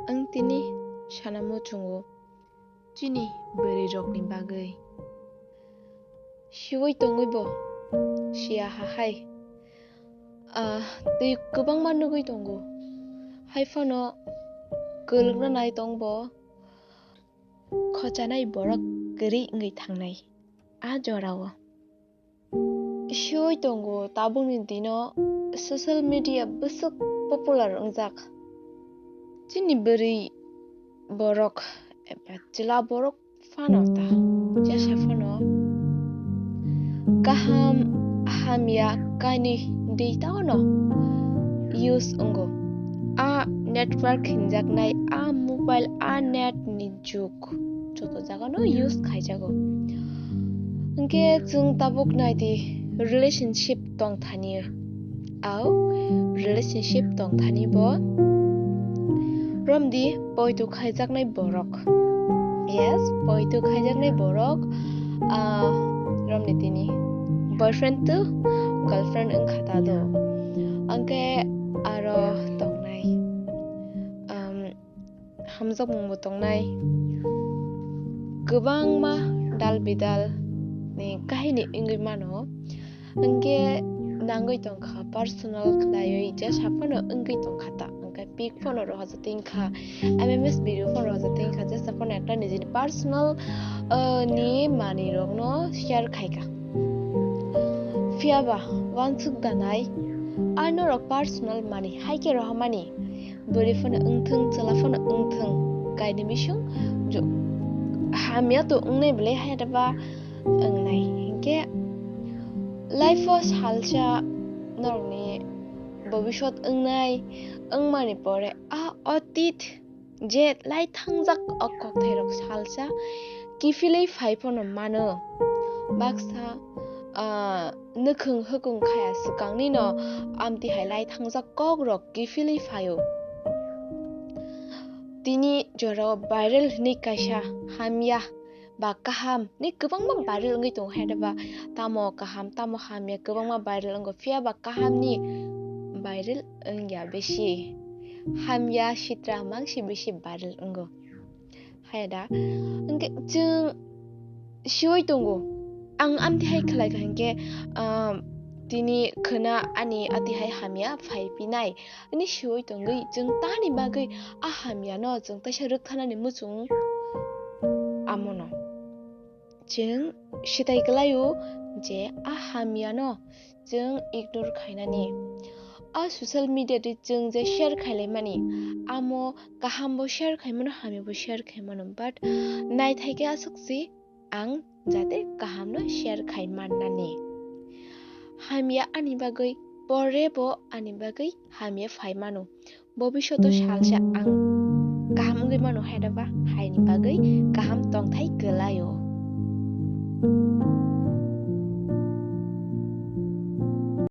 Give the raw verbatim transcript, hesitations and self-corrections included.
Ang tini sana muchungo chini bwrwi rokni bagwi. Siwi tongwi bo siya ha hai. Ah, twi kwbangma nugwi tongo. Hai phano kwlwkna nai tong bo khochanai borok kwrwi wngwi thangnai. A jorao. Siwi tongo, tabukni dino social media bwswk popular wngjak. Chini bwrwi borok eba chwla borok phano ta, jesa phano kaham hamya kainwi dui taono use wngo. A network hinjaknai, a mobile, a net ni juk joto jagano use khaijago. Hwnkhe chwng tabuk naidi relationship tongthani. Au relationship tongthani bo romdi poito khaijaknai borok. Yes, poito khaijaknai borok, ah, romni tini boyfriend to girlfriend wngkha ta do. Hwnkhe aro tongnai, um, hamjakmungbo tongnai. Kwbangma dal bidal ni kahini wngwi mano. Hwnkhe nangwi tongkha personal khlaiwi jesa phano wngwi tongkha ta. Hwnkhe pic phano rohorjak tongkha, M M S video phano rohorjak tongkha, jesa phano ekta nijini personal, uh, ni manwi rokno share khaikha. Phiyaba wansuk danai, a norok personal manwi hai khe rohormani. Bwrwi phano wngthung, chwla phano wngthung, kaini bising jo-, hamya to wngnai belai hai ba wngnai. Hinkhe life o salsa norokni bobisot wngnai, wngmani pore a otit je lai thangjak o kokthairok salsa kiphilwi phai phano mano. Baksa, ah, nwkhwng hwkung khaya swkangni no amtwi hai lai thangjak kokrok kiphilwi phaio. Tini jorao viral hwnwi kaisa hamya ba kaham ni kwbangma viral wngwi tongo, hai ba tamo kaham tamo hamya kwbangma viral wngo, phiya ba kaham ni viral wngya besi, hamya sitra mangsi besi viral wngo. Hai da, hwnkhe chwng siwi tongo. Ang amtwi hai khlai kha hinkhe, um, tini khwna ani atwi hai hamya phai pinai. Ani siwi tongwi chwng tani bagwi a hamyano chwng teisa rwkthanani muchung amono. Chwng sitai kwlaio je a hamyano chwng ignore khainani. A social media twi chwng je share khailaimani, amo kahambo share khaimano, hamyabo share khaimano, but naithai khe aswk si ang jate kahamno share khai mannani. Hamya ani bagwi pore bo ani bagwi hamya phai mano. Bobishoto salsa ang kaham wngwi mano, hai da ba haini bagwi kaham tongthai kwlaio.